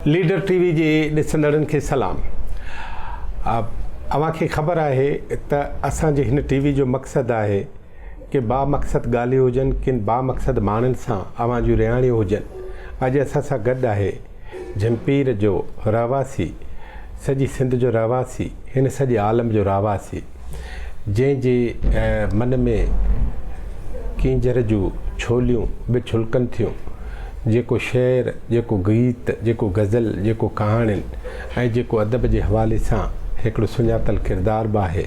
Leader ٽي V جي ڏسندڙن کي سلام. اوهان کي خبر آهي ته اسان جي هن ٽي وي جو مقصد آهي ڪي بامقصد ڳالهيون هجن ڪن بامقصد ماڻهن سان اوهان جون رهاڻيون هجن. اڄ اسان سان گڏ آهي جھمپير جو رهواسي سڄي سنڌ جو رهواسي هن سڄي عالم جو رهواسي جنهن جي من ۾ ڪينجهر جون ڇوليون به ڇلڪن ٿيون، جيڪو شعر، جيڪو گيت، جيڪو غزل، جيڪو ڪهاڻين ۽ جيڪو ادب جي حوالي سان هڪڙو سڃاتل ڪردار به آهي،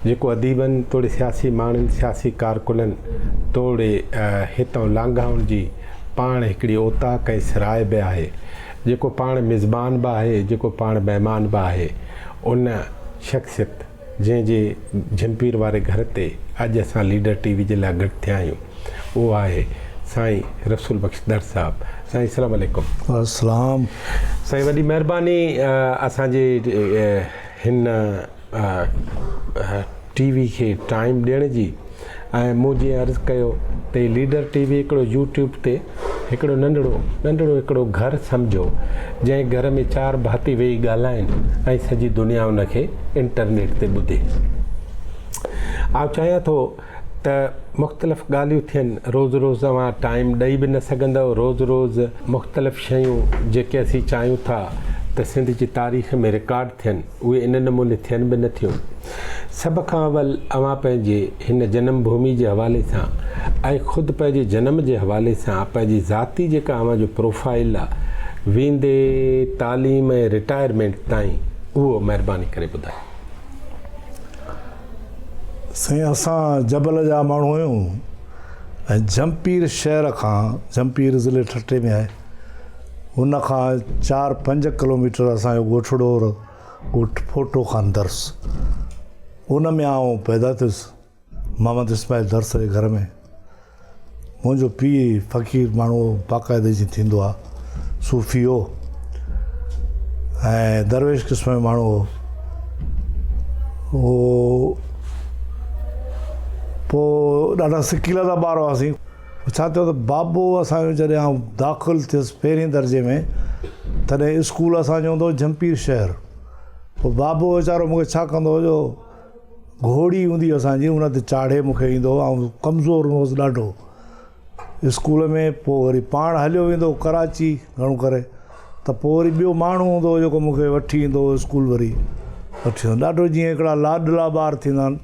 جيڪو اديبن توڙي سياسي ماڻهن، سياسي ڪارڪنن توڙي هتئون لانگهائن جي پاڻ هڪڙي اوطاق ۽ سراء به آهي، جيڪو پاڻ ميزبان به آهي، جيڪو پاڻ مهمان به آهي، ان شخصيت جنهن جي جھمپير واري گھر تي اڄ اسان ليڊر ٽي وي جي لاء گڏ ٿيا آهيون اهو آهي سائين رسول بخش درس صاحب. سائين السلام عليڪم. السلام. سائين وڏي مهرباني اسان جي هن ٽي وي کي ٽائيم ڏيڻ جي. ۽ مون جيئن عرض ڪيو ته هي ليڊر ٽي وي هڪڙو يوٽيوب تي هڪڙو ننڍڙو ننڍڙو هڪڙو گهر سمجهو جنهن گهر ۾ چار ڀاتي ويهي ڳالهائين ۽ سڄي دنيا ان کي انٽرنيٽ تي ٻڌي. آئون چاهيان ٿو ته مختلف ڳالهيون ٿين روز روز اوهان ٽائيم ڏئي به نه سگهندؤ روز روز مختلف شيون جيڪي اسين چاهيون ٿا ته سنڌ جي تاريخ ۾ رڪارڊ ٿين اهي ان نموني ٿين به نه ٿيون. سڀ کان اول اوهان پنهنجي هن جنم ڀومي جي حوالي سان ۽ خود پنهنجي جنم جي حوالي سان پنهنجي ذاتي جيڪا اوهان جو پروفائيل آ ويندي تعليم ۽ رٽائرمينٽ تائين اهو مهرباني ڪري ٻڌايو. سائين اسان جبل جا ماڻهو آهيون ۽ جهمپير شهر کان جهمپير ضلعي ٺٽي ۾ آهي ان کان چار پنج ڪلوميٽر اسان جو ڳوٺڙو ڳوٺ ڦوٽو خان درس ان ۾ آئون پيدا ٿيس محمد اسماعيل درس جي گهر ۾ منهنجو پيء فقير ماڻهو هو باقاعدي جيئن ٿيندو آهي صوفي هو ۽ درويش قسم جو ماڻهو هو هو پوء ڏاڍا سڪيلا ٿا ٻار هئاسين ڇا ٿيو ته بابو اسانجو جڏهن آئون داخل ٿيس پهرين درجي ۾ تڏهن اسڪول اسانجو هوندو هو جھمپير شهر پوء بابو ويچارو مونکي ڇا ڪندو هو جو گهوڙي هوندي هئي اسانجي ان تي چاڙهي مونکي ايندو هو آئون ڪمزور هوندو هوس ڏاڍو اسڪول ۾ پوء وري پاڻ هليو ويندو هو ڪراچي گهڻو ڪري ته پوء وري ٻيو ماڻهو هوندو هو جيڪو مونکي وٺي ايندو هو اسڪول وري وٺي ايندو ڏاڍو جيئن هڪڙا لاڏلا ٻار ٿيندا آهن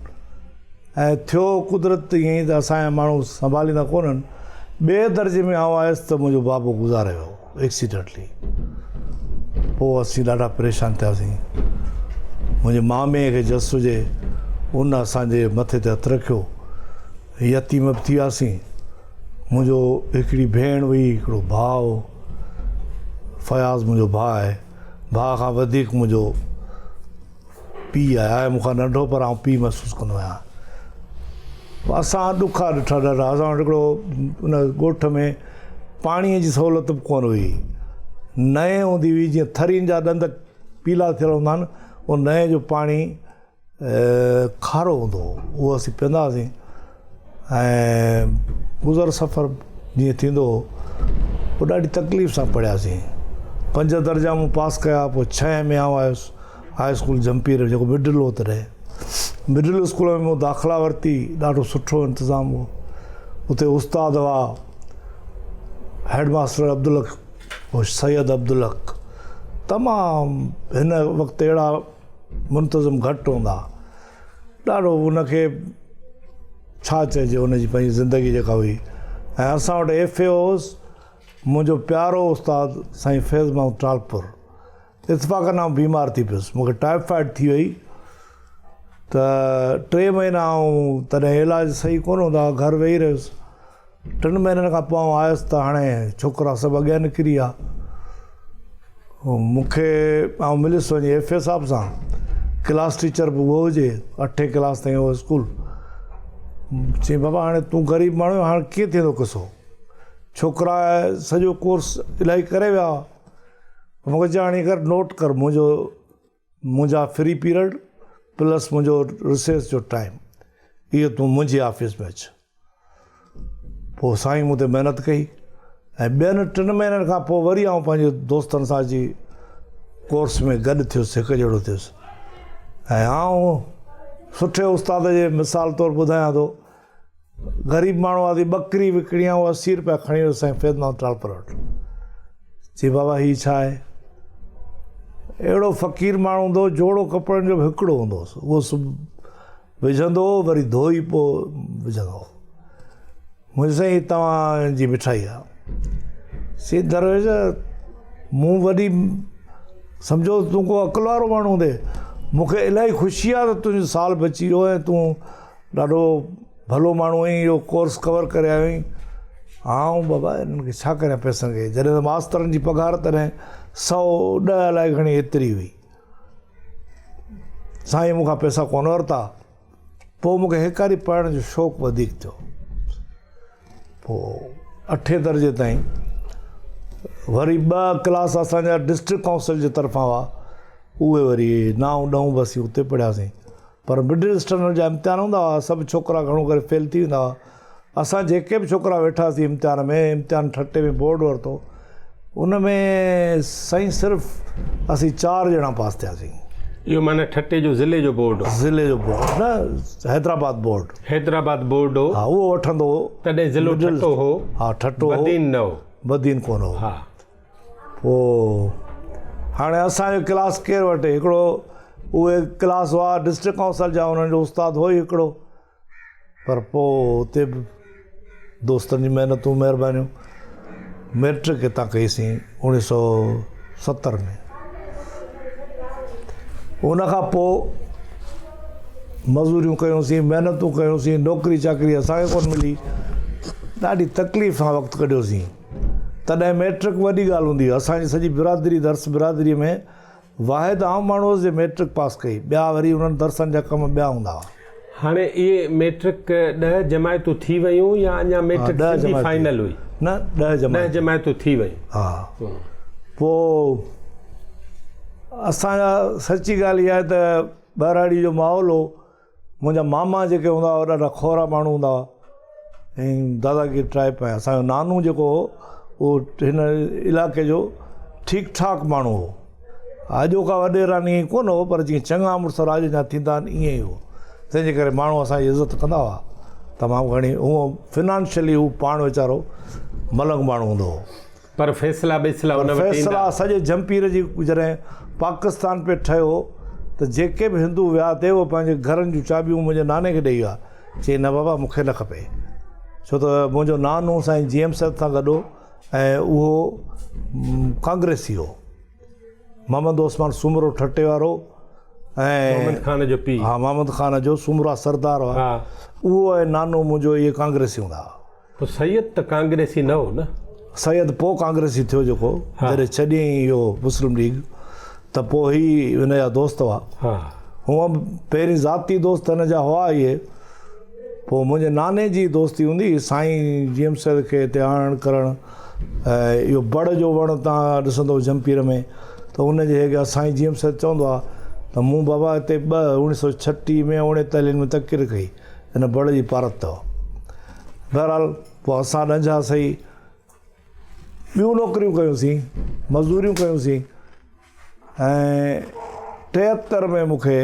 ۽ ٿيو قدرت ائين ئي ته اسان جا ماڻهو سنڀاليندا ڪونهن. ٻئي درجي ۾ آئون آيس ته منهنجو بابو گذاري ويو ايڪسيڊنٽلي. پوء اسين ڏاڍا پريشان ٿياسين. منهنجي مامي کي جس هجي ان اسان جي مٿي تي هٿ رکيو. يتيم به ٿي وياسين. منهنجو هڪڙي ڀيڻ هئي هڪڙو ڀاء هو. فياض منهنجو ڀاء آهي. ڀاء کان وڌيڪ منهنجو پيء آهي، آهي مون کان ننڍو پر آئون پيء محسوس ڪندو آهيان. اسان ڏکا ڏٺا ڏاڍا، اسان وٽ هڪڙو ان ڳوٺ ۾ پاڻيء جي سهولت به ڪونه هئي. نئين هوندي هئي جيئن ٿرين جا ڏند پيلا ٿيل هوندا آهن، ان نئين جو پاڻي کارو هوندو هو، اهو اسين پيئندا هئاسين. ۽ گذر سفر جيئن ٿيندو هو پوء ڏاڍي تڪليف سان پڙهياسين. پنج درجا مون پاس ڪيا پوء ڇهين ۾ آئون آيس هاء اسڪول جهمپير جيڪو مڊل هو تڏهن مڊل اسڪول ۾ مون داخلا ورتي ڏاڍو سٺو انتظام هو اتي استاد هئا هيڊ ماستر عبدالحق سيد عبدالحق تمام هن وقت اهڙا منتظم گهٽ هوندا ڏاڍو ان کي ڇا چئجي ان جي پنهنجي زندگي جيڪا هئي ۽ اسان وٽ ايف اي هوس منهنجو پيارو استاد سائين فيض محمد ٽالپر اتفاقن آئون بيمار ٿي پيس مونکي ٽائيفائيڊ ٿي وئي ته ٽي مهينا آئون تڏهن علاج صحيح ڪونه هوندا هئا گهر ويهي رهيس ٽن مهينن کان پوء آئون آيس ته هاڻي ڇوڪرا سڀ اڳيان نڪري ويا. مون کي آئون مليس وڃي ايف اي صاحب سان ڪلاس ٽيچر به اهو هجي اٺين ڪلاس تائين هو اسڪول چيائين بابا هاڻي تون غريب ماڻهو آهين هاڻي ڪيئن ٿيندو قصو ڇوڪرا سڄو ڪورس الاهي ڪري ويا مون کي چيائين هاڻي ڪر نوٽ ڪر منهنجو منهنجا فري پيرڊ پلس منهنجو رسيس جو ٽائيم اهو تون منهنجي آفيس ۾ اچ پوء سائين مون تي محنت ڪئي. ۽ ٻين ٽن مهينن کان پوء وري آئون پنهنجي دوستن سان اچي ڪورس ۾ گڏ ٿيس، هڪ جهڙو ٿيس. ۽ آئون سٺي استاد جي مثال طور ٻڌايان ٿو، غريب ماڻهو هئاسين، ٻڪري وڪڻي آئون 80 روپيا کڻي ويس سائين فيض محمد ٽالپر وٽ. چي بابا هي ڇا آهي؟ اهڙو فقير ماڻهو هوندو هو، جوڙو ڪپڙن جو به هڪڙو هوندو هوس، اهو سب وجهندو هو وري ڌوئي پوء وجهندو هو. مون چيو سائين هي توهان جي مٺائي آهي. چي درويش مون وڏي سمجهو تون ڪو عقل وارو ماڻهو هوندي، مون کي الاهي خوشي آهي ته تنهنجو سال بچي ويو ۽ تون ڏاڍو ڀلو ماڻهو آهين اهو ڪورس ڪور ڪري آيو آهين. آئون بابا انهن کي ڇا ڪريان پئسن کي، جڏهن ته ماسترن جي پگهار تڏهن 110 الائي گهڻي ايتري هئي. سائين مون کان پئسا ڪونه ورتا. پوء مون کي هيڪاري پڙهڻ جو شوق وڌيڪ ٿيو. پوء اٺين درجي تائين وري ٻه ڪلاس اسان جا ڊسٽرڪٽ ڪائونسل جي طرفان هئا، اهي وري نائون ڏهون به اسين اتي پڙهياسين. پر مڊل اسٽينڊرڊ جا امتحان هوندا هئا، سڀ ڇوڪرا گهڻو ڪري فيل ٿي ويندا هئا. اسان جيڪي به ڇوڪرا ويٺاسين امتحان ۾، امتحان ٺٽي ۾ بورڊ ورتو، ان ۾ سائين صرف اسين چار ڄڻا پاس ٿياسين. اهو معنيٰ ٺٽي جو ضلعي جو بورڊ هو؟ ضلعي جو بورڊ نه، حيدرآباد بورڊ. حيدرآباد بورڊ هو. ها، اهو وٺندو هو. تڏهن ضلعو ٺٽو هو. ها، ٺٽو هو. بدين نه هو. بدين ڪونه هو. ها. پوء هاڻي اسان جو ڪلاس ڪير وٺي؟ هڪڙو اهي ڪلاس هئا ڊسٽرڪٽ ڪائونسل جا، انهن جو استاد هو ئي هڪڙو، پر پوء اتي به دوستن جي محنتون مهربانيون ميٽرڪ هتان ڪئيسين 1970 ۾. ان کان پوء مزوريون ڪيونسين، محنتون ڪيونسين، نوڪري چاڪري اسان کي ڪونه ملي، ڏاڍي تڪليف سان وقت ڪڍيوسين. تڏهن مئٽرڪ وڏي ڳالهه هوندي هئي. اسان جي سڄي برادري درس برادريء ۾ واحد آئون ماڻهو هوس جنهن مئٽرڪ پاس ڪئي. ٻيا وري انهن درسن جا ڪم ٻيا هوندا هئا. هاڻي اهي مئٽرڪ ڏهه جماعتون ٿي ويون يا اڃا مئٽرڪ سنڌي فائنل هئي؟ نه ڏهه جماعتون. ڏهه جماعتون ٿي ويون. ها. پوء اسان جا سچي ڳالهه اها آهي ته ٻهراڙي جو ماحول هو. منهنجا ماما جيڪي هوندا هئا ڏاڍا کورا ماڻهو هوندا هئا ۽ داداگير ٽائپ ۽ اسانجو نانو جيڪو هو اهو هن علائقي جو ٺيڪ ٺاڪ ماڻهو هو اڄوڪا وڏيرا ائين ڪونه هو پر جيئن چڱا مڙس راڄ جا ٿيندا آهن ائين ئي هو تنهنجي ڪري ماڻهو اسانجي عزت ڪندا هئا تمام گهڻي هونء فنانشلي هو پاڻ ويچارو ملنگ ماڻهو هوندو هو. پر فيصلا ٻيصلا ان وٽ ايندا. فيصلا سڄي جهمپير جي جڏهن پاڪستان پئي ٺهيو ته جيڪي به هندو ويا تي اهي پنهنجي گهرن جون چاٻيون منهنجي ناني کي ڏئي ويا. چيائين نه بابا مون کي نه کپي. ڇو ته منهنجو نانو سائين جي ايم سيد سان گڏ هو ۽ اهو ڪانگريسي هو. محمد عثمان سومرو ٺٽي وارو ۽ محمد خان جو پيء. ها محمد خان جو سومرا سردار هئا. اهو ۽ نانو منهنجو اهي ڪانگريسي هوندا هئا. پوء سيد ته ڪانگريسي نه هو نه؟ سيد پوء ڪانگريسي ٿيو جيڪو جڏهن ڇڏيائين اهو مسلم ليگ ته پوء هي هن جا دوست هئا. هونء به پهرين ذاتي دوست هن جا هئا اهي. پوء منهنجي ناني جي دوستي هوندي هئي سائين جي ايم سيد کي هتي آڻڻ ڪرڻ ۽ اهو بڙ جو وڻ توهان ڏسندو جهمپير ۾ ته ان جي اڳيان سائين جي ايم سيد چوندو آ ته مون بابا هتي ٻه 1936 ۾ 39 ۾ تقرير ڪئي. هن بڙ جي پارت اٿو. بهرحال پوء اسان ڏنجها سهي ٻيون نوڪريون ڪيونسين، مزدوريون ڪيونسين ۽ 73 ۾ مون کي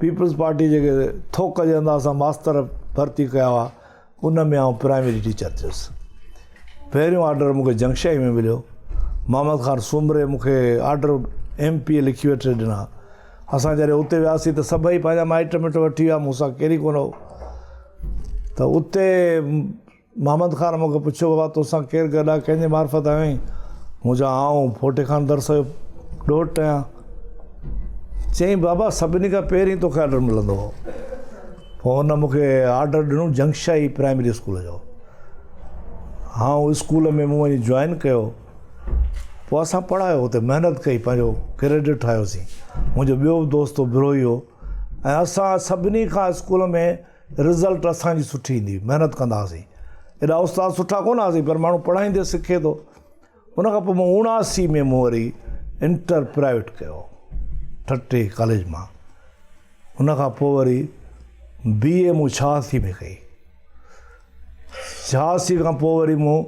پيپلز پارٽي جيڪي ٿوڪ جي انداز سان ماستر ڀرتي ڪيا هئا ان ۾ آئون پرائمري ٽيچر ٿيس. پهريون آرڊر مون کي جنگشاهي ۾ مليو. محمد خان سومري مون کي آرڊر ايم پي اي لکي وٺي ڏنا. اسان جڏهن اتي وياسين ته سڀئي پنهنجا مائٽ مٽ وٺي ويا، مون سان ڪير ئي ڪونه هو. ته اتي محمد خان مون کي پڇيو بابا توسان ڪير گڏ آهي، ڪنهن جي معرفت آيو آهين؟ مون چيو آئون ڦوٽي خان درس جو ڏوهٽ آهيان. چيائين بابا سڀني کان پهرين توکي آرڊر ملندو. پوء هن مون کي آرڊر ڏنو جنگشاهي پرائمري اسڪول جو. آئون اسڪول ۾ مون وڃي جوائن ڪيو. پوء اسان پڙهايو اتي محنت ڪئي پنهنجو ڪريڊٽ ٺاهيوسين. منهنجو ٻيو به دوست هو بروهي هو ۽ اسان سڀني کان اسڪول ۾ رزلٽ اسان جي سٺي ايندي هئي محنت ڪندا هئاسين. ايڏا استاد سٺا ڪونه هئاسين پر ماڻهو پڙهائيندي سکي ٿو. ان کان پوء مون 79 ۾ مون وري انٽر پرائيويٽ ڪيو ٺٽي ڪاليج مان. ان کان پوء وري بي اي مون 86 ۾ ڪئي. 86 کان پوء وري مون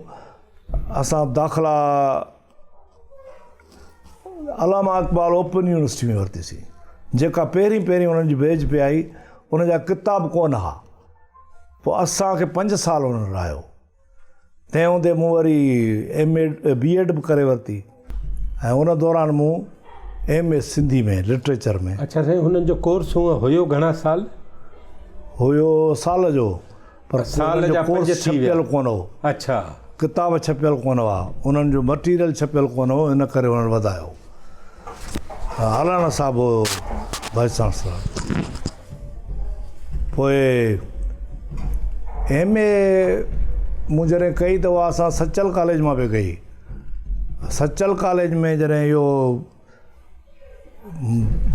اسان داخلا علامه اقبال اوپن يونيورسٽي ۾ ورتيسين جيڪا پهرين پهرين انهن جي بيچ پي آئي ان جا ڪتاب ڪونه ها پوء اسان کي پنج سال انهن رهايو تنهن هوندي مون وري ايم اي بي ايڊ به ڪري ورتي ۽ ان دوران مون ايم اي سنڌي ۾ لٽريچر ۾. اڇا سائين هنن جو ڪورس هونء هيو گهڻا سال؟ هيو سال جو پر سال انهن جو جا پنج ڪورس ٿي ويا. ڇپيل ڪونه هو. اڇا. ڪتاب ڇپيل ڪونه هئا انهن جو مٽيريل ڇپيل ڪونه هو ان ڪري انهن وڌايو. هالاڻا صاحب هو وائيس چانسلر. پوء ايم اي مون جڏهن ڪئي ته اها اسان سچل ڪاليج مان پئي ڪئي. سچل ڪاليج ۾ جڏهن اهو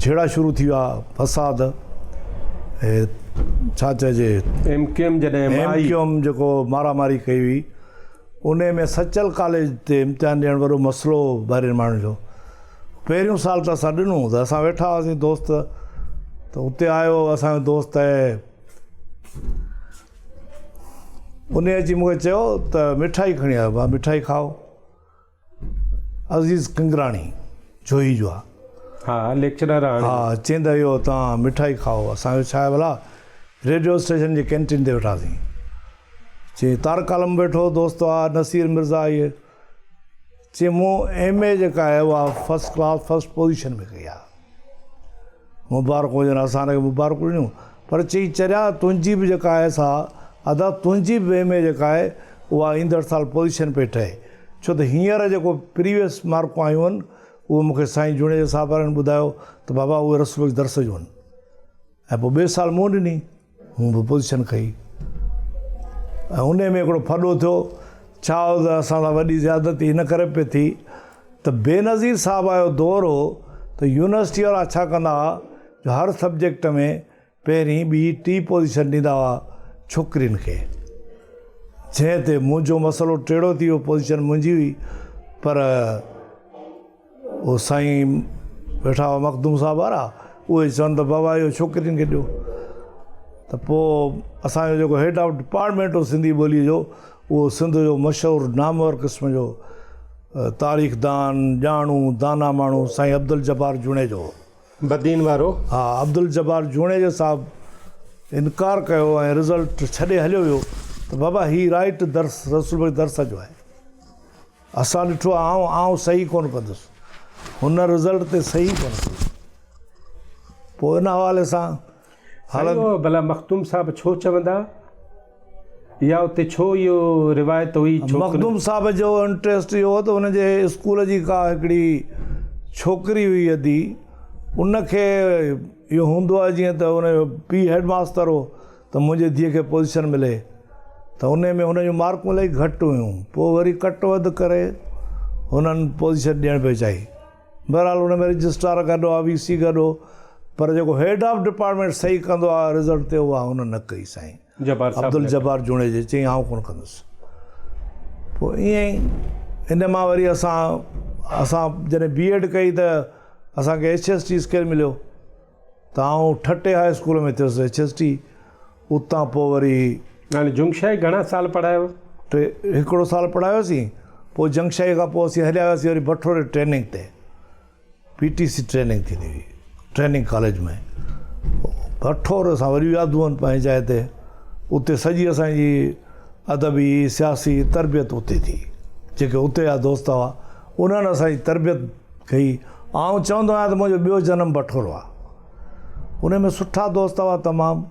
جهيڙا شروع ٿي ويا فساد ڇا چئجي ايم ڪيو ايم جڏهن ايم ڪيو ايم جيڪو مارا ماري ڪئي هئي ان ۾ سچل ڪاليج تي امتحان ڏيڻ وڏو مسئلو هو ٻاهرين ماڻهن جو پهريون سال ته اسان ڏنو ته اسان ويٺا هئاسين دوست ته اتي آيو اسانجو دوست ۽ ان اچي مونکي چيو ته مٺائي کڻي آيو ڀا مٺائي کائو عزيز ڪنگراڻي جوهي جو آ. ها ليڪچرر آ هاڻي. ها چين ته اهو توهان مٺائي کائو اسان چيو ڇا آهي ڀلا ريڊيو اسٽيشن جي ڪينٽين تي ويٺاسين چي طارق عالم ويٺو دوست آ نصير مرزا اهي چي مون ايم اي جيڪا آهي اها فرسٽ ڪلاس فرسٽ پوزيشن ۾ ڪئي آ مبارڪون هجن اسان هن کي مبارڪون ڏنيون پر چئي چريا تنهنجي به جيڪا آهي سا ادا تنهنجي به ايم اي جيڪا آهي اها ايندڙ سال پوزيشن پئي ٺهي ڇو ته هينئر جيڪو پريويس مارڪون آيون آهن اهي مون کي سائين جوڻيجي صاحب وارن ٻڌايو ته بابا اهي رسول بخش درس جون آهن ۽ پوء ٻئي سال مون ڏني مون به پوزيشن کنئي ۽ ان ۾ هڪڙو ڦڏو ٿيو ڇا هو ته اسان سان وڏي زيادتي ان ڪري پئي ٿي ته بينظير صاحب جو دور هو ته يونيورسٽي وارا ڇا ڪندا هئا جو هر سبجيڪٽ ۾ پهرين، ٻي، ٽي پوزيشن ڏيندا هئا ڇوڪرين کي. جنهن تي منهنجو مسئلو ٽيڙو ٿي ويو، پوزيشن منهنجي هئي پر هو سائين ويٺا هئا مخدوم صاحب وارا، اهي چون ته بابا اهو ڇوڪرين کي ڏيو. ته پوء اسان جو جيڪو هيڊ آف ڊپارٽمينٽ هو سنڌي ٻوليء جو، اهو سنڌ جو مشهور نامور قسم جو تاريخدان، ڄاڻو، دانا ماڻهو سائين عبدالجبار جوڻيجو هو. بدين وارو. ها عبدالجبار جوڻيجو صاحب انڪار ڪيو ۽ رزلٽ ڇڏي هليو ويو ته بابا هي رائٽ درس رسول بخش درس جو آهي اسان ڏٺو آهي آئون آئون صحيح ڪونه ڪندس هن رزلٽ تي صحيح ڪونه ڪئي پوء ان حوالي سان سائين اهو ڀلا مخدوم صاحب ڇو چوندا يا اتي ڇو اهو روايت هئي ڇوڪرين. مخدوم صاحب جو انٽريسٽ اهو هو ته ان جي اسڪول جي ڪا هڪڙي ڇوڪري هئي ادي ان کي اهو هوندو آهي جيئن ته ان جو پيء هيڊ ماستر هو ته منهنجي ڌيء کي پوزيشن ملي ته ان ۾ هن جون مارڪون الائي گهٽ هيون پوء وري ڪٽ وڌ ڪري هنن پوزيشن ڏيڻ پئي چاهي. بهرحال ان ۾ رجسٽرار گڏ هئا، وي سي گڏ هو، پر جيڪو هيڊ آف ڊپارٽمينٽ صحيح ڪندو آهي رزلٽ تي اها هن نه ڪئي سائين عبدالجبار جوڻيجي چيائين آئون ڪونه ڪندس. پوء ائين ئي ان مان وري اسان اسان جڏهن بي ايڊ ڪئي ته اسان کي ايڇ ايس ٽي اسڪيل مليو ته آئون ٺٽي هاء اسڪول ۾ ٿيس ايڇ ايس ٽي اتان پوء وري. هاڻي جنگشاهي گهڻا سال پڙهايو؟ ٽي هڪڙو سال پڙهايوسين پوء جنگشاهي کان پوء اسين هليا وياسين وري بٺوري ٽريننگ تي پي ٽي سي ٽريننگ ٿيندي هئي ٽريننگ ڪاليج ۾ بٺور سان وري يادون آهن پنهنجي جاء تي اتي سڄي اسانجي ادبي سياسي تربيت اتي ٿي جيڪي اتي جا دوست هئا انهن اسانجي تربيت ڪئي آئون چوندو آهيان ته منهنجو ٻيو جنم بٺورو آهي ان ۾ سٺا دوست هئا تمام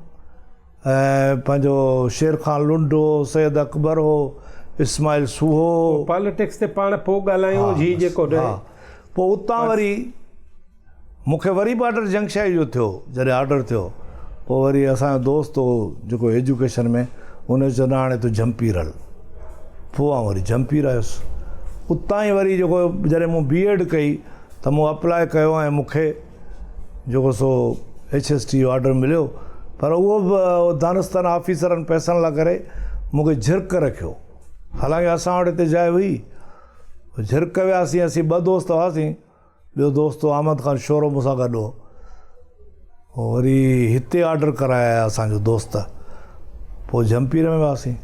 ۽ پنهنجو شير خان لنڊ هو، سيد اڪبر هو، اسماعيل سوهو هو. پاليٽڪس تي پاڻ پوء ڳالهايون هي جيڪو ها پوء اتان وري مون کي وري به آرڊر جنگشاهي جو ٿيو جڏهن آرڊر ٿيو پوء وري اسان جو دوست هو جيڪو ايجوڪيشن ۾ ان چيو نه هاڻي تون جهمپير هل پوء آئون وري جهمپير آيس اتان ئي وري جيڪو جڏهن مون بي ايڊ ڪئي ته مون اپلاء ڪيو ۽ مون کي جيڪو سو ايڇ ايس ٽي جو آرڊر مليو پر اهو به دانستان آفيسرن پئسن لاء ڪري مون کي جهرڪ رکيو حالانڪه اسان وٽ هتي جاء هئي جهرڪ وياسين اسين ٻه دوست هئاسين ٻيو دوست احمد خان شورو مون سان گڏ هو وري هتي آرڊر ڪرايا اسانجو دوست پوء جهمپير ۾ وياسين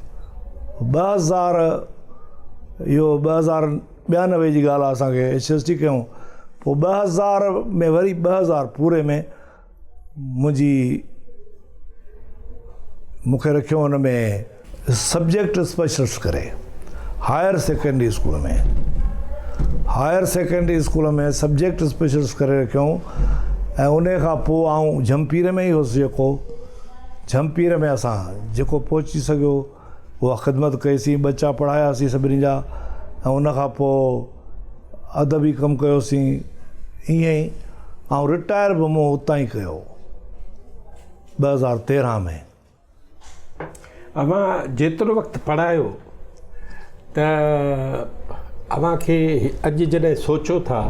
2000 اهو 2092 جي ڳالهه آهي اسان کي ايڇ ايس ٽي ڪيون پوء 2000 ۾ وري 2000 پوري ۾ منهنجي مون کي رکيو ان ۾ سبجيڪٽ اسپيشلسٽ ڪري higher secondary school ۾ higher secondary school ۾ subject specialist ڪري رکيائون ۽ ان کان پوء آئون جھمپير ۾ ئي هوس جيڪو جھمپير ۾ اسان جيڪو پهچي سگهيو اها خدمت ڪئيسين ٻچا پڙهاياسين سڀني جا ۽ ان کان پوء ادبي ڪم ڪيوسين ائين ئي آئون رٽائر به مون اتان ئي ڪيو 2013 ۾. اوهان جيترو وقت پڙهايو ته اوهان کي اڄ جڏهن سوچو ٿا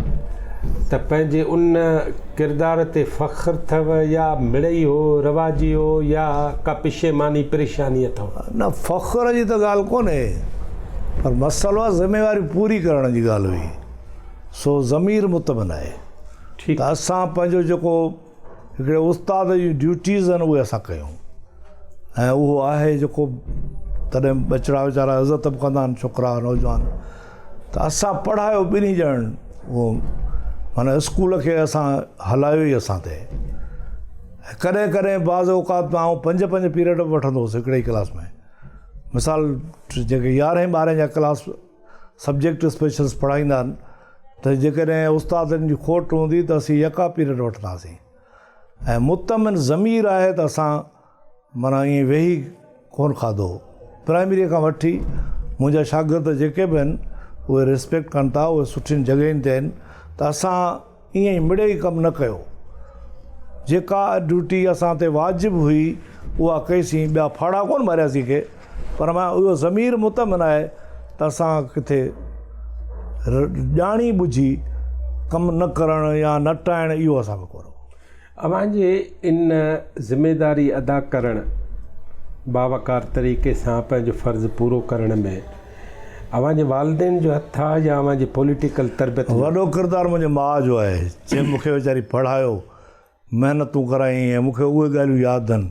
ته پنهنجي ان ڪردار تي فخر اٿو يا مڙئي هو رواجي هو يا ڪا پشيماني پريشاني اٿو؟ نه فخر جي ته ڳالهه ڪونهي پر مسئلو آهي ذميواري پوري ڪرڻ جي ڳالهه هئي سو ضمير مطمئن آهي ته اسان پنهنجو جيڪو هڪڙي استاد جون ڊيوٽيز آهن اهي اسان ڪيون ۽ اهو آهي جيڪو تڏهن ٻچڙا ويچارا عزت به ڪندا آهن ڇوڪرا نوجوان ته اسان پڙهايو ٻنهي ڄڻن اهو معنيٰ اسڪول کي اسان هلايو ئي اسان تي ڪڏهن ڪڏهن بعض اوقات ۾ آئون پنج پنج پيريڊ به وٺندو هوس هڪڙي ئي ڪلاس ۾ مثال جيڪي يارهين ٻارهين جا ڪلاس سبجيڪٽ اسپيشلسٽ پڙهائيندا آهن ته جيڪڏهن استادن جي کوٽ هوندي ته اسين يڪا پيريڊ وٺنداسين ۽ مطمئن ضمير آهي ته اسان معنيٰ ائين ويهي ڪونه کاڌو پرائمريء کان وٺي منهنجا شاگرد جيڪي به آهن اهي ريسپيڪٽ ڪن ٿا اهي سٺين جڳهين تي آهن ته اسان ائين ئي مڙئي ڪم نه ڪيو. جيڪا ڊيوٽي اسان تي واجب هئي اها ڪئيسين، ٻيا ڦاڙها ڪونه مارياسين ڪي، پر مان اهو ضمير مطمئن آهي ته اسان ڪٿي ڄاڻي ٻجهي ڪم نه ڪرڻ يا نٽائڻ اهو اسان ۾ ڪونه هو. اوهان جي ان ذميداري ادا ڪرڻ باوقار طريقي سان پنهنجو فرض پورو ڪرڻ ۾ اوهان جي والدين جو هٿ آ يا اوهان جي پوليٽيڪل تربيت جو؟ وڏو ڪردار منهنجي ماء جو آهي جنهن مون کي ويچاري پڙهايو، محنتون ڪرايائين ۽ مون کي اهي ڳالهيون ياد آهن.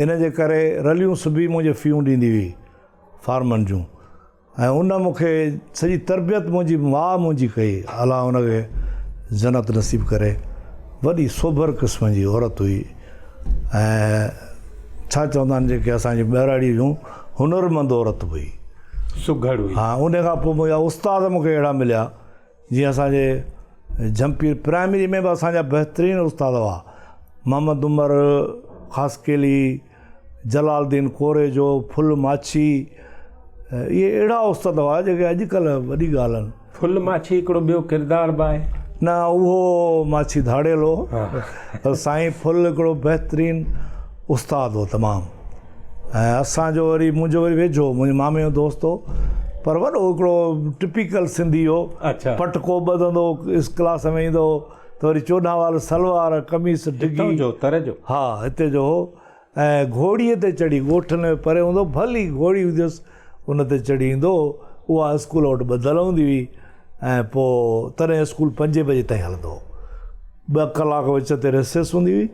ان جي ڪري رليون سبي منهنجي فيون ڏيندي هئي فارمن جون ۽ ان مون کي سڄي تربيت منهنجي ماء منهنجي ڪئي. الله ان کي جنت نصيب ڪري. وڏي سوڀر قسم جي عورت هئي ۽ ڇا چوندا آهن جيڪي اسان جي ٻهراڙيء جون هنرمند عورت به هئي. سگهڙ هئي. ها ان کان پوء منهنجا استاد مون کي اهڙا مليا جيئن اسان جي جهمپير پرائمري ۾ به اسان جا بهترين استاد هئا محمد عمر خاصخيلي، جلال الدين ڪوريجو، ڦل ماڇي اهي اهڙا استاد هئا جيڪي اڄڪلهه وڏي ڳالهه آهن. ڦل ماڇي هڪڙو ٻيو ڪردار به آهي. نه اهو ماڇي ڌاڙيل هو پر سائين ڦل هڪڙو بهترين استاد هو تمام ۽ اسان جو وري منهنجو وري ويجهو هو منهنجي مامي جو دوست هو پر وڏو هڪڙو ٽپيڪل سنڌي هو پٽڪو ٻڌندو هو ڪلاس ۾ ايندو هو ته وري 14 وال سلوار قميص ڊگهي جو تر جو ها هتي جو هو ۽ گهوڙي تي چڙهي ڳوٺ ۾ پري هوندو ڀلي گهوڙي هونديس ان تي چڙهي ايندو هو اها اسڪول وٽ ٻڌل هوندي هئي ۽ پوء تڏهن اسڪول پنجين بجي تائين هلندو هو ٻه ڪلاڪ وچ تي رسيس هوندي هئي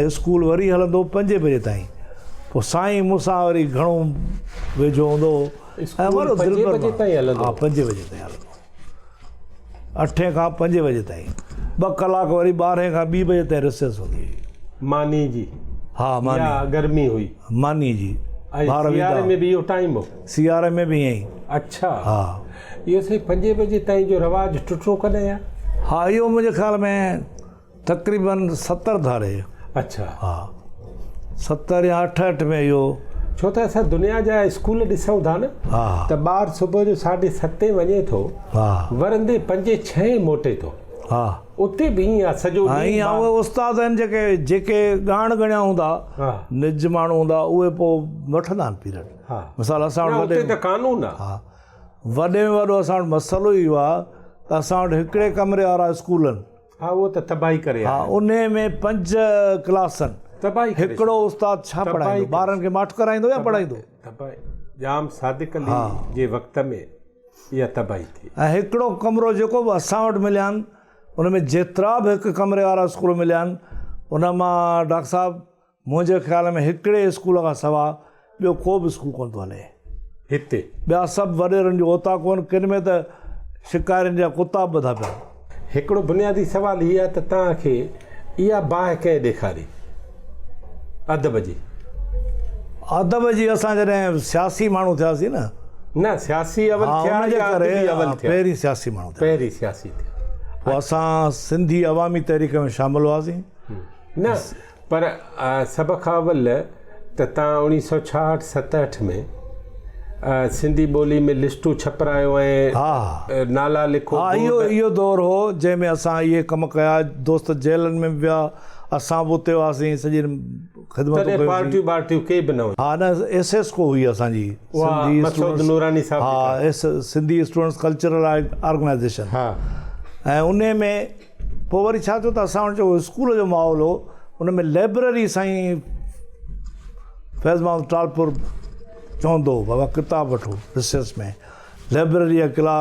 ۽ اسڪول وري هلندو هو پنجين بجي تائين پوء سائين مون سان وري گهڻو ويجهو هوندو هو ۽ وڏو دلبر بجي تائين هلندو ها پنجين بجي تائين هلندو هو اٺين کان پنجين بجي تائين ٻه ڪلاڪ وري ٻارهين کان ٻي بجي تائين رسيس هوندي هئي. ماني جي ها ماني يا گرمي هئي. ماني جي ۽ ٻار سياري ۾ به اهو ٽائيم هو. سياري ۾ به ائين ئي. اڇا ها اهو سائين پنجين بجي تائين جو رواج ٽٽو ڪڏهن آ؟ ها اهو منهنجي خيال ۾ تقريبن 70 ڌاري. اڇا. ها 70 يا 68 ۾ اهو. ڇو ته اسان دنيا جا اسڪول ڏسون ٿا نه ها ته ٻار صبح جو ساڍي ستين وڃي ٿو ها ورندي پنجين ڇهين موٽي ٿو. ها اتي به ائين آ سڄو ها ڏينهن ائين آ ٻار. اهي استاد آهن جيڪي جيڪي ڳاڻ ڳڻيا هوندا ها. نج ماڻهو هوندا اهي پوء وٺندا آهن پيريڊ. ها مثال اسان نه وٽ وڏي اتي ته قانون آ. ها وڏي ۾ وڏو اسان وٽ مسئلو اهو آ ته اسان وٽ هڪڙي ڪمري وارا اسڪول آهن. ها اهو ته تباهي ڪري ها آيا. انهي ۾ پنج ڪلاس آهن. تباهي ڪري هڪڙو استاد ڇا تباهي پڙهائيندو ڪري ٻارن کي ماٺ ڪرائيندو يا پڙهائيندو؟ تباهي ڄام صادق علي جي وقت ۾ اها تباهي ٿي. ۽ هڪڙو ڪمرو جيڪو به اسان وٽ مليا آهن ان ۾ جيترا به هڪ ڪمري وارا اسڪول مليا آهن ان مان ڊاڪٽر صاحب منهنجي خيال ۾ هڪڙي اسڪول کان سوا ٻيو ڪو به اسڪول ڪونه ٿو هلي. هتي. ٻيا سڀ وڏيرن جون اوطاقون آهن، ڪن ۾ ته شڪارين جا ڪتا به ٻڌا پيا آهن. هڪڙو بنيادي سوال هي آهي ته توهان کي اها باهه ڪنهن ڏيکاري ادب جي؟ ادب جي اسان جڏهن سياسي ماڻهو ٿياسين نه. نه سياسي اول ٿيا يا ادبي اول ٿيا؟ پهرين سياسي ماڻهو ٿيا. پهرين سياسي ٿيا. پوء اسان سنڌي عوامي تحريڪ ۾ شامل هئاسين. نه پر سڀ کان اول ته تان اوڻيهه سئو ڇاهٺ ستهٺ ۾ سنڌي ٻولي ۾ لسٽون ڇپرايو ۽ نالا لکو. ها اهو اهو دور هو جنهن ۾ اسان اهي ڪم ڪيا دوست جيلن ۾ به ويا اسان به اتي هئاسين سڄي خدمتون تڏهن ڪيون پارٽيون بارٽيون ڪي به نه هيون. ها نه ايس ايس ڪو هئي اسان جي سنڌي مسعود نوراني صاحب ها ايس سنڌي اسٽوڊنٽس ڪلچرل آرگنائيزيشن ها ۽ انهي ۾ پوء وري ڇا ٿيو ته اسان وٽ جيڪو اسڪول جو ماحول هو ان ۾ لئبرري سائين فيض محمد ٽالپر چوندو هو بابا ڪتاب وٺو رسيس ۾ لئبرري جا ڪلا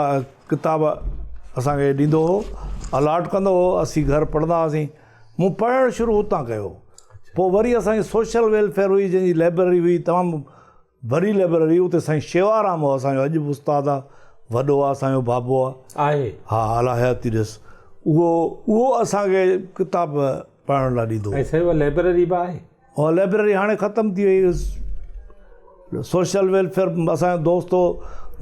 ڪتاب اسان کي ڏيندو هو الاٽ ڪندو هو اسين گهر پڙهندا هئاسين مون پڙهڻ شروع اتان ڪيو پوء وري اسان جي سوشل ويلفيئر هئي جنهن جي لئبرري هئي تمام وڏي لئبرري اتي سائين شيوارام هو اسان جو اڄ به استاد آ وڏو آ اسان جو بابو آ. آهي. ها الله حياتي ڏيس اهو اهو اسان کي ڪتاب پڙهڻ لاء ڏيندو هو. ۽ سائين اها لئبرري به آهي. اها لئبرري هاڻي ختم ٿي وئي سوشل ويلفيئر اسان جو دوست هو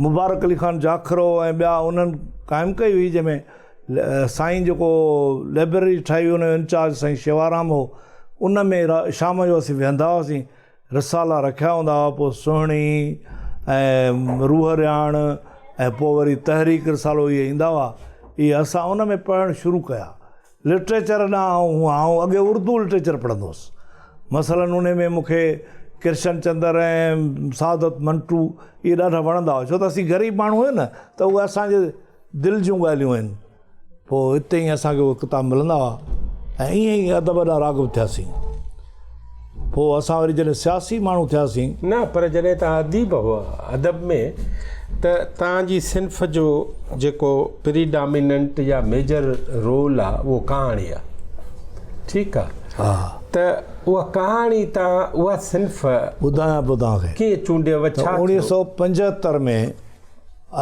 مبارڪ علي خان جاکرو ۽ ٻيا انهن قائم ڪئي هئي جنهن ۾ سائين جيڪو لئبرري ٺاهي هئي ان جو انچارج سائين شيوارام هو ان ۾ شام جو اسين ويهندا هئاسين رسالا رکيا هوندا هئا پوء سهڻي ۽ روح رهاڻ ۽ پوء وري تحريڪ رسالو اهي ايندا هئا اهي اسان ان ۾ پڙهڻ شروع ڪيا لٽريچر ڏانهن آئون آئون اڳي اردو لٽريچر پڙهندو هوس مثلاً ان ۾ مون کي ڪرشن چندر ۽ سعادت منٽو اهي ڏاڍا وڻندا هئا ڇو ته اسين غريب ماڻهو هيون نه ته اهي اسانجي دل جون ڳالهيون آهن پوء اتي ئي اسان کي اهي ڪتاب ملندا هئا ۽ ائين ئي ادب ڏانهن راغب ٿياسين. پوء اسان وري جڏهن سياسي ماڻهو ٿياسين. نه پر جڏهن توهان اديب هئا ادب ۾ ته توهان جي صنف جو جيڪو پري ڊاميننٽ يا ميجر رول آ اهو ڪهاڻي آ ٺيڪ آ ته اها ڪهاڻي توهان اها صنف ٻڌايان پيو توهان کي ڪيئن چونڊيو ڇا ٿيو؟ 1975 ۾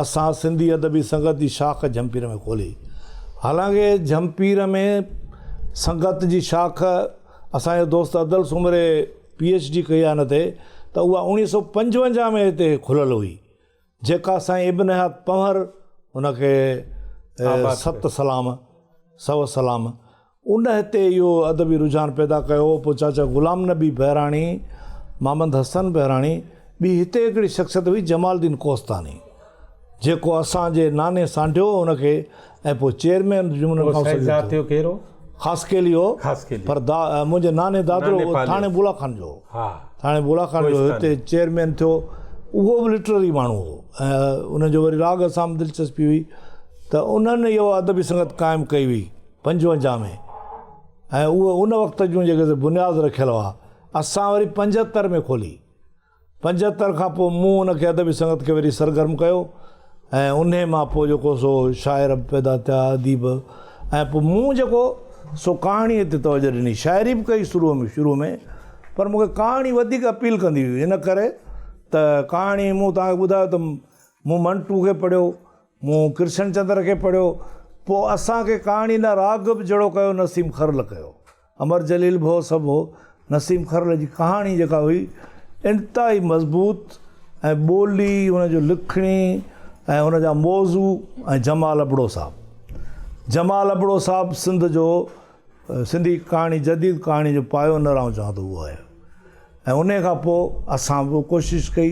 اسان سنڌي ادبي سنگت جي شاخ جهمپير ۾ کولي. حالانڪه جهمپير ۾ سنگت جي شاخ اسان جي دوست ادل سومري پي ايڇ ڊي ڪئي آهي ان تي ته اها 1955 ۾ هتي کليل هئي جيڪا سائين ابن حيات پنهور ان کي ست سلام سو سلام ان هتي اهو ادبي رجحان پيدا ڪيو هو. پوء چاچا غلام نبي بهراڻي، محمد حسن بهراڻي، ٻي هتي هڪڙي شخصيت هئي جمال الدين ڪوهستاني، جيڪو اسان جي ناني سانڍيو هو ان کي ۽ پوء چيئرمين يونين ڪائونسل جو ٿيو. خاصخيلي هو پر منهنجي ناني دادڙو ٿاڻي بولا خان جو هو. ٿاڻي بولا خان جو هتي چيئرمين ٿيو. اهو به لٽرري ماڻهو هو ۽ ان جو وري راڳ سان به دلچسپي هئي ته انهن اهو ادبي سنگت قائم ڪئي هئي. 55 ۾ ۽ اهي ان وقت جون جيڪي سي بنياد رکيل هئا اسان وري 75 ۾ کولي 75 کان پوء مون ان کي ادبي سنگت کي وري سرگرم ڪيو ۽ انهي مان پوء جيڪو سو شاعر به پيدا ٿيا اديب ۽ پوء مون جيڪو سو ڪهاڻي تي توجه ڏني شاعري به ڪئي شروع ۾ شروع ۾ پر مون کي ڪهاڻي وڌيڪ اپيل ڪندي هئي ان ڪري ته ڪهاڻي مون توهان کي ٻڌايو ته مون منٽو کي پڙهيو مون ڪرشن چندر کي پڙهيو، پوء اسان کي ڪهاڻي ڏانهن راغب جهڙو ڪيو نسيم کرل ڪيو. امر جليل به هو سڀ هو. نسيم کرل جي ڪهاڻي جيڪا هئي انتهائي مضبوط ۽ ٻولي ان جو لکڻي ۽ ان جا موضوع ۽ جمال ابڙو صاحب. جمال ابڙو صاحب سنڌ جو سنڌي ڪهاڻي جديد ڪهاڻي جو پايونئر آئون چوان ٿو اهو آهي. ۽ انهيء کان پوء اسان به ڪوشش ڪئي،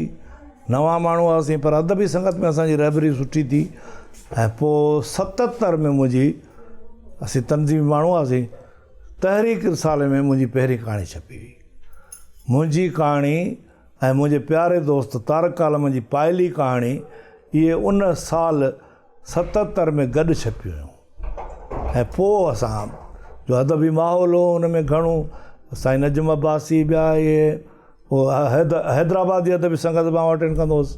نوان ماڻهو هئاسين پر ادبي سنگت ۾ اسان جي رهبري سٺي ٿي ۽ پوء 77 ۾ منهنجي اسين تنظيمي ماڻهو هئاسين، تحريڪ رسالي ۾ منهنجي پهرين ڪهاڻي ڇپي هئي. منهنجي ڪهاڻي ۽ منهنجي پياري دوست طارق عالم جي پائلي ڪهاڻي اهي ان سال 77 ۾ گڏ ڇپيون هيون ۽ پوء اسان جو ادبي ماحول هو ان ۾ گهڻو سائين نجم عباسي ٻيا اهي پوء حيدرآباد جي ادبي سنگت به آئون اٽينڊ ڪندو هوس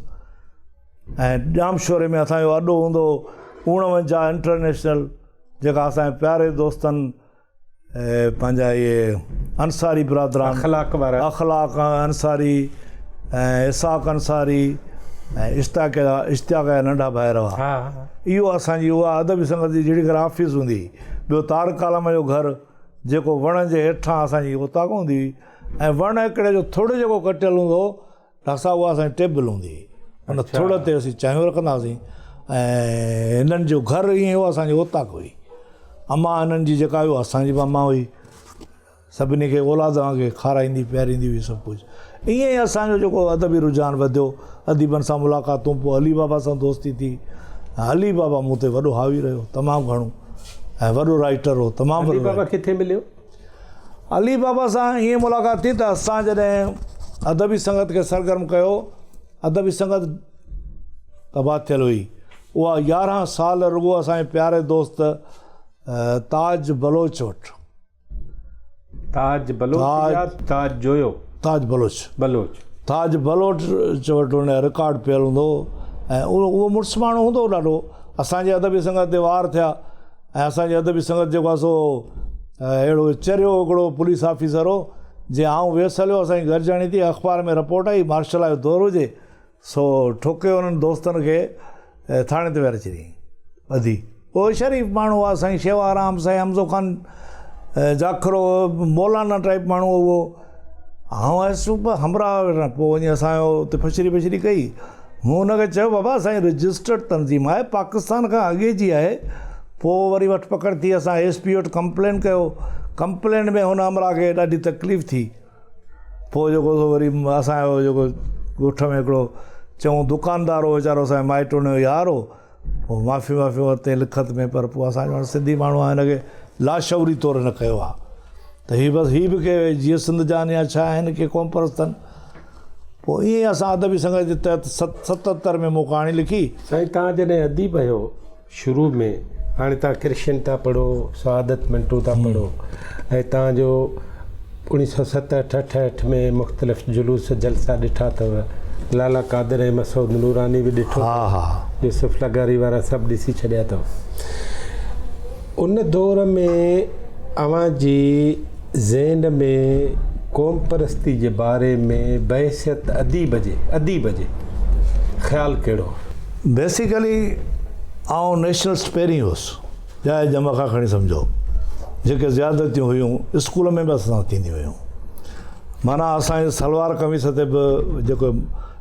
۽ ڄامشوري ۾ اسانجو اڏو هوندو هو 49 انٽرنيشنل جيڪا اسانجي پياري دوستن پنهنجا اهي انصاري برادران اخلاق وارا اخلاق انصاري ۽ اسحاق انصاري ۽ اشتياق جا اشتياق جا ننڍا ڀائر هئا. اهو اسان جي اها ادبي سنگت جي جهڙي ڪر آفيس هوندي هئي. ٻيو طارق عالم جو گهر جيڪو وڻ جي هيٺان اسان جي اوطاق هوندي هئي ۽ وڻ هڪڙي جو ٿڙ جيڪو ڪٽيل هوندو هو ڊاڪٽر صاحب اها اسان جي ٽيبل هوندي هئي. ان ٿڙ تي اسين چانهيون رکندا هئاسين ۽ هنن جو گهر ائين هو اسان جي اوطاق هئي. امان هنن جي جيڪا هئي اها اسان جي به امان هئي. سڀني کي اولاد وانگي کارائيندي پياريندي هئي سڀ ڪجهه. ائين ئي اسان جو جيڪو ادبي رجحان وڌيو، اديبن سان ملاقاتون، پوء علي بابا سان دوستي ٿي. علي بابا مون تي وڏو حاوي رهيو، تمام گهڻو ۽ وڏو رائيٽر هو، تمام وڏو. علي بابا ڪٿي مليو؟ علي بابا سان ائين ملاقات ٿي ته اسان جڏهن ادبي سنگت کي سرگرم ڪيو، ادبي سنگت تباهه ٿيل هئي. اها 11 سال رڳو اسان جي پياري دوست تاج بلوچ وٽ. تاج بلوچ يا تاج جويو؟ تاج بلوچ. بلوچ. تاج بلوچ وٽ ان جا رڪارڊ پيل هوندو هو ۽ اهو مڙس ماڻهو هوندو هو ڏاڍو. اسان جي ادبي سنگت تي وار ٿيا ۽ اسان جي ادبي سنگت جيڪو آهي سو اهڙو چريو هڪڙو پوليس آفيسر هو جي آئون ويس هليو اسان جي گڏجاڻي ٿي اخبار ۾ رپورٽ آئي مارشل لا جو دور هجي سو ٺوڪي انهن دوستن کي ٿاڻي تي ويهاري ڇڏيائين. ٻڌي. اهي شريف ماڻهو هئا، سائين شيوارام، سائين حمزو خان جاکرو، مولانا ٽائيپ ماڻهو هو اهو. آئون آيس پر همراهه ويٺا، پوء وڃي اسان جو اتي ڦشري بشري ڪئي. مون هن کي چيو بابا اسان جي رجسٽرڊ تنظيم آهي، پاڪستان کان اڳي جي آهي. پوء وري وٺ پڪڙ ٿي، اسان ايس پي وٽ ڪمپلين ڪيو. ڪمپلين ۾ هن همراهه کي ڏاڍي تڪليف ٿي. پوء جيڪو سو وري اسان جو جيڪو ڳوٺ ۾ هڪڙو چڱو دڪاندار هو ويچارو اسان جو مائٽ هن جو يار هو پوء معافي وافي ورتي لکت ۾ پر پوء اسان جو سنڌي ماڻهو آهي هن کي لاشعوري طور هن ڪيو آهي ته هي بس هي به ڪي جيئي سنڌ جان يا ڇا آهن ڪي قوم پرست آهن پوء ائين ئي اسان ادبي سنگت جي تحت 77 ۾ مون ڪهاڻي لکي. سائين توهان جڏهن اديب آهيو شروع ۾ هاڻي توهان ڪرشن ٿا پڙهو، سعادت منٽو ٿا پڙهو ۽ توهان جو اوڻيهه سؤ ستهٺ اٺهٺ ۾ مختلف جلوس جلسا ڏٺا اٿو، لالا قادر ۽ مسعود نوراني به ڏٺو اٿو، يوسف لغاري وارا سڀ ڏسي ڇڏيا اٿو. ان دور ۾ اوهان جي ذهن ۾ قومپرستي جي باري ۾ بحيثيت اديب جي اديب جي خيال ڪهڙو هو؟ بيسيڪلي آئون نيشنلسٽ پهرين هوس، ڄائي ڄم کان کڻي سمجهو جيڪي زيادتيون هيون اسڪول ۾ به اسان سان ٿينديون هيون. معنيٰ اسان جي سلوار قميص تي به جيڪو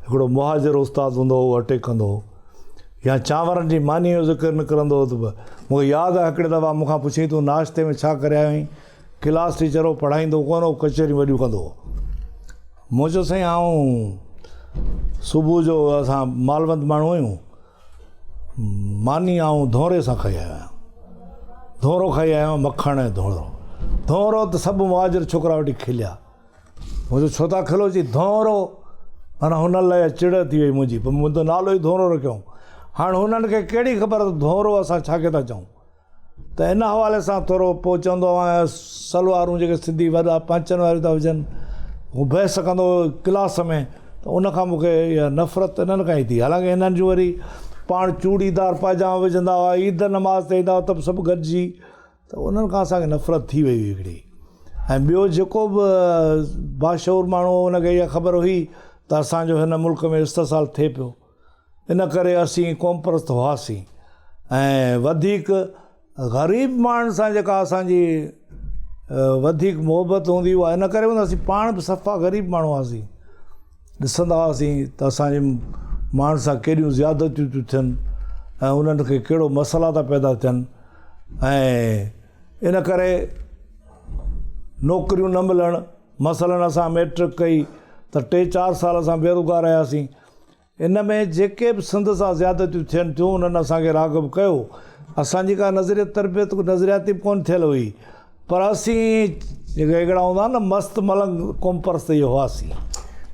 هڪڙو مهاجر استاد هوندو هو اهو اٽيڪ ڪندو هو يا چانورن جي مانيء جو ذڪر نڪرندو هو ته به مون کي ياد آهي هڪڙي دفعا مون کان پڇيائين تون ناشتي ۾ ڇا ڪري آيو آهين؟ ڪلاس ٽيچر هو پڙهائيندو ڪونه هو ڪچهريون وڏيون ڪندو هو. مون چيو سائين آئون صبح جو اسان مالوند ماڻهو آهيون ماني آئون ڌونري سان کائي آيو آهيان ڌونرو کائي آيو آهيان مکڻ ۽ ڌونرو ڌونرو ته سڀ مهاجر ڇوڪرا وٺي کليا مون چيو ڇو ٿا کلو چي ڌونرو معنيٰ هنن لاء چڙ ٿي وئي منهنجي پر منهنجو نالو ئي ڌونرو رکيائون هاڻ هنن کي ڪهڙي خبر ته ڌونرو اسان ڇا کي ٿا چئون ته ان حوالي سان ٿورو پوء چوندو آهيان سلوارون جيڪي سنڌي وڏا پانچن واريون ٿا وجهن هو بحث ڪندو هو ڪلاس ۾ ته ان کان مون کي اها نفرت انهن کان ئي ٿي حالانڪه انهن جون وري پاڻ چوڙيدار پائجاما وجهندا هئا عيد نماز تي ايندا هئا ته به سڀ گڏجي ته انهن کان اسان کي نفرت ٿي وئي هئي هڪڙي ۽ ٻيو جيڪو به باشعور ماڻهو هو ان کي اها خبر هئي ته اسانجو هن ملڪ ۾ استحصال ٿئي پيو ان ڪري اسين قومپرست هئاسين ۽ وڌيڪ غريب ماڻهن سان جيڪا اسان جي وڌيڪ محبت هوندي اها ان ڪري هوندي اسين پاڻ به صفا غريب ماڻهو هئاسين ڏسندا هئاسين ته اسان جي ماڻهن سان ڪيڏيون زيادتيون ٿيون ٿين ۽ انهن کي ڪهڙو مسئلا ٿا پيدا ٿين ۽ ان ڪري نوڪريون نه ملڻ مثلاً اسان ميٽرڪ ڪئي ته ٽي چار سال اسان بيروزگار رهياسين ان ۾ جيڪي به سنڌ سان زيادتيون ٿين ٿيون انهن اسان کي راغب ڪيو. اسان جي ڪا نظريه تربيت نظرياتي به ڪونه ٿيل هئي پر اسين جيڪي هڪڙا هوندا آهن نه مست ملنگ قومپرست اهي هئاسين.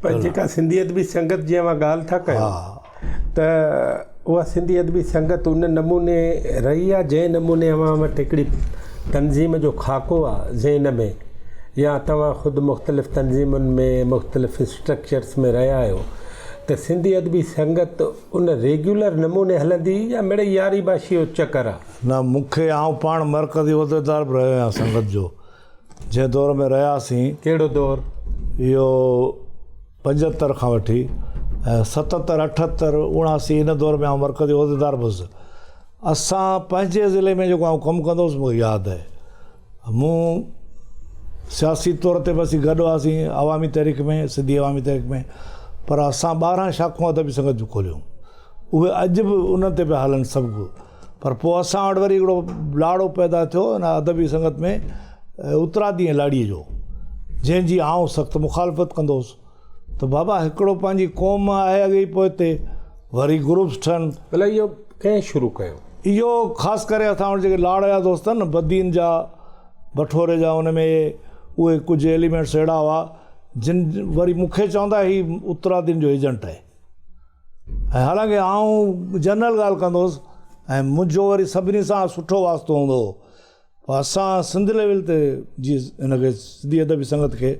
پر جيڪا سنڌي ادبي سنگت جي اوهان ڳالهه ٿا ڪيو ته اها سنڌي ادبي سنگت ان نموني رهي آهي جنهن نموني اوهان وٽ هڪڙي تنظيم جو خاڪو آهي ذهن ۾ يا توهان خود مختلف تنظيمن ۾ مختلف اسٽرڪچرس ۾ رهيا آهيو ته سنڌي ادبي سنگت ان ريگيولر نموني هلندي يا مڙئي ياري باشي جو چڪر آ؟ نه مون کي آئون پاڻ مرڪزي عهديدار به رهيو آهيان سنگت جو جنهن دور ۾ رهياسين. ڪهڙو دور؟ اهو 75 کان وٺي 77، 78، 79 ان دور ۾ آئون مرڪزي عهديدار به هوس. اسان پنهنجي ضلعي ۾ جيڪو آئون ڪم ڪندو هوس مون کي ياد آهي. مون سياسي طور تي به اسين گڏ هئاسين عوامي تحريڪ ۾ سنڌي عوامي تحريڪ ۾ پر اسان 12 شاخون ادبي سنگت جون کوليون اهي اڄ به انهن تي پيا هلن سڀ پر پوء اسان وٽ وري هڪڙو لاڙو پيدا ٿيو ان ادبي سنگت ۾ اترادي ۽ لاڙي جو جنهن جي آئون سخت مخالفت ڪندو هوس ته بابا هڪڙو پنهنجي قوم آهي اڳي ئي پوئتي وري گروپس ٺهن. ڀلا اهو ڪنهن شروع ڪيو؟ اهو خاص ڪري اسان وٽ جيڪي لاڙ جا دوست آهن نه بدين جا بٺوري جا ان ۾ اهي ڪجهه ايليمينٽس اهڙا هئا جن وري مون کي چوندا هي اترادين جو ايجنٽ آهي ۽ حالانڪه آئون جنرل ڳالهه ڪندو هوس ۽ منهنجو وري سڀني سان سٺو واسطو هوندو هو پر اسان سنڌ ليول تي جي هن کي سنڌي ادبي سنگت کي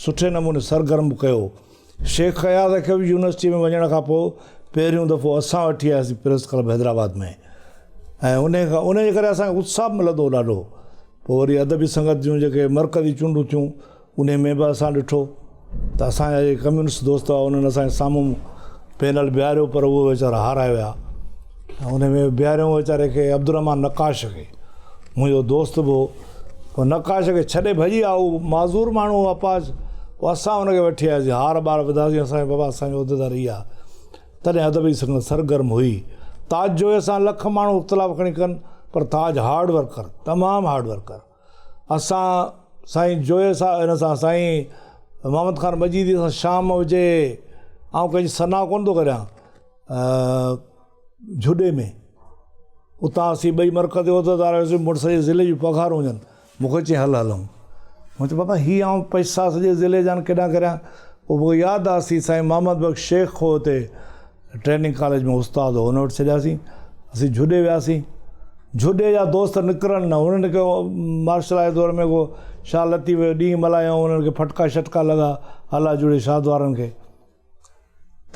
سٺي نموني سرگرم به ڪيو. شيخ اياز کي به يونيورسٽيء ۾ وڃڻ کان پوء پهريون دفعو اسان وٺي آياسين پريس ڪلب حيدرآباد ۾ ۽ ان کان ان جي ڪري اسان کي اتساهه به ملندو هو ڏاڍو. پوء وري ادبي سنگت جون جيڪي مرڪزي چونڊون ٿيون انهي ۾ به اسان ڏٺو ته اسان جا جيڪي ڪميونسٽ دوست هئا انهن اسان جي سامهون پينل بيهاريو پر اهي ويچارا هارائي ويا ۽ انهي ۾ بيهاريو ويچاري کي عبدالرحمان نقاش کي منهنجو دوست به هو پوء نقاش کي ڇڏي ڀڄي آيو هو معذور ماڻهو هو اپاهج پوء اسان ان کي وٺي آياسين هار ٻار وڌاسين اسان بابا اسان جو عهديدار هي آهي تڏهن ادبي سنگت سرگرم هئي تاج جويي سان لک ماڻهو اختلاف کڻي ڪن پر تاج هارڊ ورڪر تمام هارڊ ورڪر اسان سائين جويي صاحب هن سان سائين محمد خان مجيدي سان شام هجي آئون ڪنهن جي ثنا ڪونه ٿو ڪريان جهڏي ۾ اتان اسين ٻئي مرڪزي عهديدار هياسين مڙس سڄي ضلعي جون پگهارون هجن مون کي چيائين هل هلون مون چيو بابا هي آئون پئسا سڄي ضلعي جا ڪيڏانهن ڪريان پوء مون کي ياد آ اسين سائين محمد بخش شيخ هو هتي ٽريننگ ڪاليج ۾ استاد هو ان وٽ ڇڏياسين اسين جهڏي وياسين جهڏي جا دوست نڪرن نه انهن کي مارشل لا جي دور ۾ ڪو شاهه لطيف جو ڏينهن ملهايائون انهن کي ڦٽڪا شٽڪا لڳا هالا جڙي شاهد وارن کي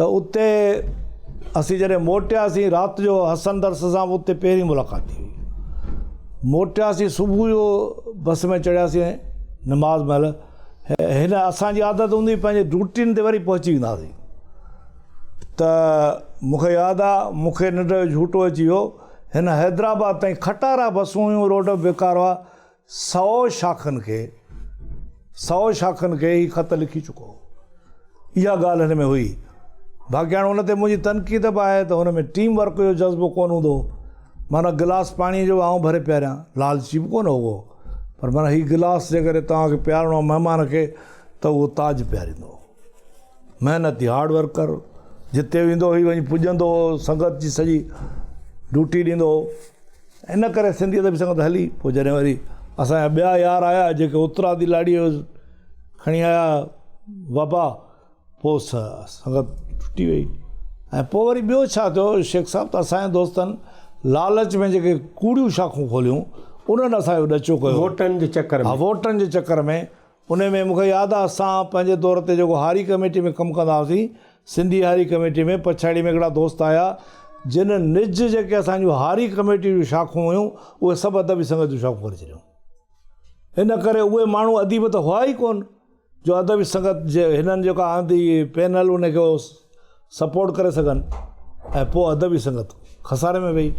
ته اتي اسين جڏهن موٽياسين رات جو حسن درس سان به اتي پهرين ملاقات ٿي هئي موٽياسين صبح جو بس ۾ چڙهياسين نماز مهل هن اسان جي عادت هوندي هئي پنهنجي ڊيوٽين تي وري پهچي وينداسين ته مون کي ياد آ مون کي ننڊ جو جهوٽو اچي ويو هن حيدرآباد تائين کٽارا بسون هيون روڊ به بيڪار هئا سئو شاخن کي سئو شاخن کي هي خط لکي چڪو هو اها ڳالهه هن ۾ هئي باقي هاڻي ان تي منهنجي تنقيد به آهي ته هن ۾ ٽيم ورڪ جو جذبو ڪونه هوندو هو معنيٰ گلاس پاڻي جو آئون ڀري پياريان لالچي به ڪونه هو پر معنيٰ هي گلاس جيڪڏهن توهان کي پيارڻو آهي مهمان کي ته اهو تاج پياريندو هو محنتي هارڊ ورڪر جتي ويندو هئي وڃي پڄندو هو سنگت جي سڄي ڊيوٽي ڏيندو هو ان ڪري سنڌي ادبي سنگت هلي پوء جڏهن وري اسانجا ٻيا يار آيا جيڪي اترادي لاڙي کڻي آيا وبا پوء سنگت ٽٽي وئي ۽ پوء وري ٻيو ڇا ٿيو شيخ صاحب ته اسانجي دوستن لالچ ۾ جيڪي ڪوڙيون شاخون کوليون انهن اسانجو ڏچو ڪيو ووٽن جي چڪر ۾ ووٽن جي چڪر ۾ انهي ۾ مون کي ياد آ اسان پنهنجي دور تي جيڪو هاري ڪميٽي ۾ ڪم ڪندا هئاسين سنڌي هاري ڪميٽي ۾ پڇاڙي ۾ هڪڙا دوست آيا جن نج جيڪي اسان جون هاري ڪميٽي جون شاخون هيون اهي سڀ ادبي سنگت جون شاخون ڪري ڇڏيون ان ڪري اهي ماڻهو اديب ته هئا ئي ڪون جو ادبي سنگت جي هنن جيڪا آندي پينل ان کي سپورٽ ڪري سگهن ۽ پوء ادبي سنگت خساري ۾ وئي.